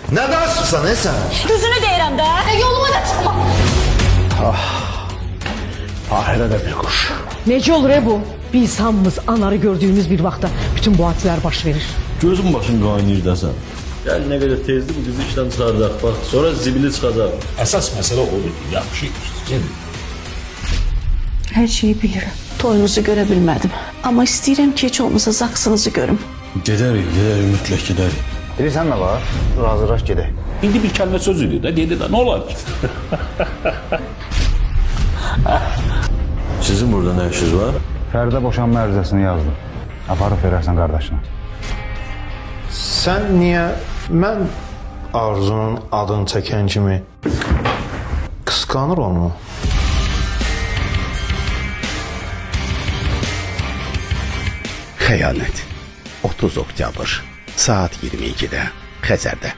Nə danışırsan, sən? Düzünü deyirəm də. Yoluma da çıxma. Ahirə də bir quş. Necə olur bu? Biz hamımız anarı gördüyümüz bir vaxtda bütün bu hadisələr baş verir. Gözün başın qaynayır desən. Gəl nə qədər tezdir bu qızı işdən çıxardaq. Bax, sonra zibili çıxacaq. Əsas məsələ odur ki, yaxşı işçidir. Hər şeyi bilirəm. Toyunuzu görə bilmədim. Amma istəyirəm ki, heç olmasa zaksınızı görüm. Gedərik, gedərik, mütləq gedərik. Bilirsən nə var? Razılaş gedək. İndi bir kəlmə söz idi də, dedi də, nə olar ki? Sizin burada nə işiniz var? Fəridə boşanma ərizəsini yazdım. Aparıb verərsən qardaşına. Sən niyə mən Arzunun adını çəkən kimi qısqanır onu? Xəyanət. 30 oktyabr saat 22-də Xəzərdə.